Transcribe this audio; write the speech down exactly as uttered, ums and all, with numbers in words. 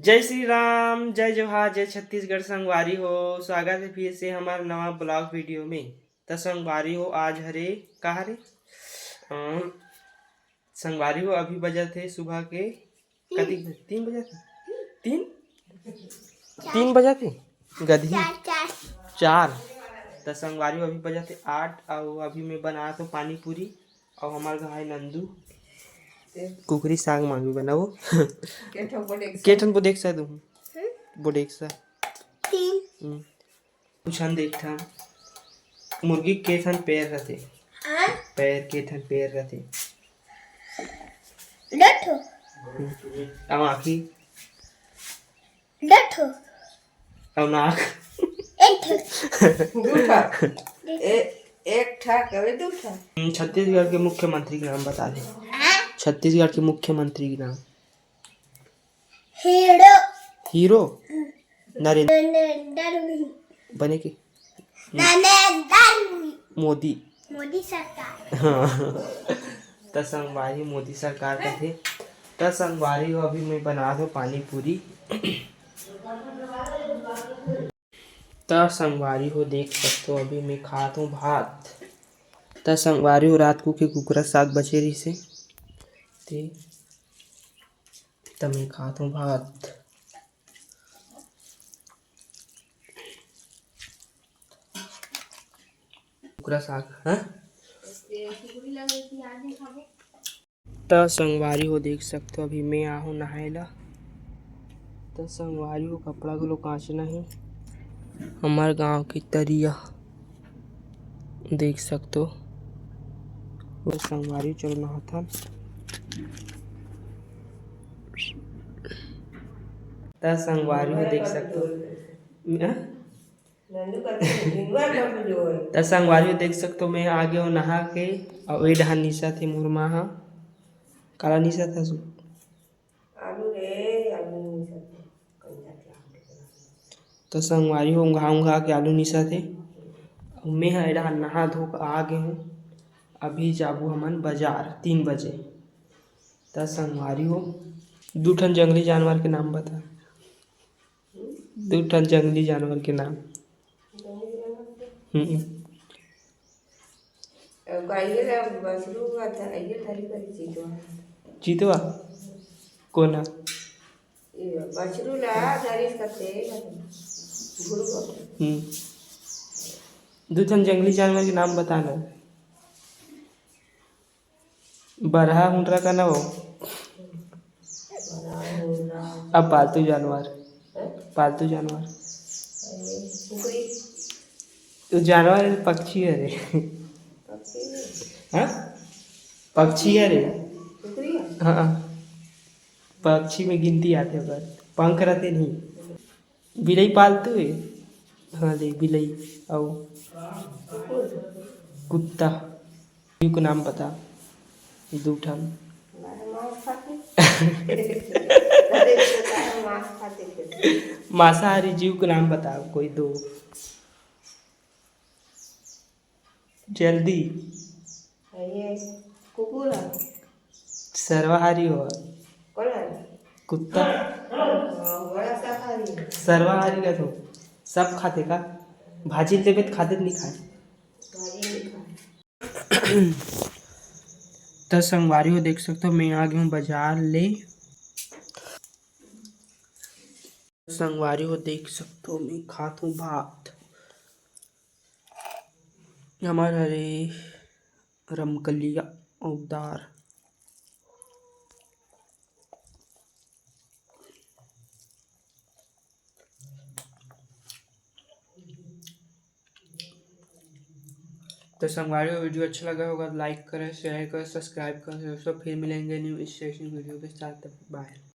जय श्री राम, जय जोहार, जय छत्तीसगढ़ संगवारी हो। स्वागत है फिर से हमारे नवा ब्लॉग वीडियो में। त संगवारी हो, आज हरे का हरे अम, संगवारी हो, अभी बजत हे सुबह के कति बजे? तीन बजत हे। तीन तीन बजत हे। गधी चार, चार। चार। त संगवारी हो, अभी बजत हे आठ। अउ अभी मैं बनात हों पानी पूरी। अउ हमार घर हे नंदू। कुकरी साग मांगी बनाओ। के ठन बोले? के ठन बोले एक सा दूँ? बोले एक सा। तीन। हम्म। पूछन दे एक ठन, मुर्गी के ठन पैर रथे? हाँ? पैर, के ठन पैर रथे? दो ठो। हम्म। अउ आँखी? दो ठो। अउ नाक? एक ठो। दू ठा। ए-, एक ठा कहे दू ठा। हम्म, छत्तीसगढ़ के मुख्यमंत्री के नाम बता दे। हाँ? छत्तीसगढ़ के मुख्यमंत्री के नाम। हीरो। हीरो? नरेंद्र। नरेंद्र मोदी। बने के? नरेंद्र मोदी। मोदी। मोदी सरकार। हाँ। त संगवारी मोदी सरकार कथे। त संगवारी हो, अभी मैं बनात हों पानी पूरी। त संगवारी हो, देख सकथो, अभी मैं खात हों भात। त संगवारी हो, रात को के कुकरा साग बचे रहिसे, ते त मैं खात हों भात। कुकरा साग, हाँ? त संगवारी हो, देख सकथो, अभी मैं आहों नहाए ला। त संगवारी हो, कपड़ा घलो कांचना हे। हमार गांव के तरिया देख सकथो। त संगवारी हो, चलो नहाथन। त संगवारी हो, देख सकथो। हाँ? त संगवारी हो, देख सकथो, मैं आ गे हों नहा के, अउ ए डहान निसत हे मोर माँ ह। काला निसत हस? आलू रे, आलू निसत हे। त संगवारी हो, ऊंघा ऊंघा के आलू निसत हे। अउ मैं ह ए डहान नहा धो के आ गे हों। अभी जाबो हमन बाजार तीन बजे। त संगवारी हो, दू ठन जंगली जानवर के नाम बता। दू ठन जंगली जानवर के नाम। हम्म। चितवा? कोन ह? बछरू ला धरिस कथे। हम्म। दू ठन जंगली जानवर के नाम बता ना। बरहा हुंडरा का ना हो? अब पालतू जानवर। हैं? पालतू जानवर। अरे, कुकरी। तो जानवर है, पक्षी है रे। पक्षी है। हाँ? पक्षी है रे। कुकरी है? हाँ। पक्षी में गिनती आथे ओकर। पंख रहते नहीं। बिलई पालतू हे? हाँ दे, बिलई। अउ कुत्ता। जीव के नाम बता, दू ठन। मांसाहारी जीव के नाम बता, कोई दो। जल्दी। ये कुकुर है। सर्वाहारी हो। कौन है? कुत्ता। हाँ, बड़ा शाकाहारी है। सर्वाहारी का तो सब खाथे का? भाजी देबे त खाथे, नहीं खाए। भाजी नहीं खाए। त संगवारी हो, देख सकथो, मैं आ गे हों बाजार ले। संगवारी हो, देख सकथो, मैं खात हों भात। हमर हरे रमकलिया अउ दार। तो संगवारी हो, video अच्छा लगा होगा, like करें, share करें, subscribe करें दोस्तों। फिर मिलेंगे new interesting video के साथ। Bye।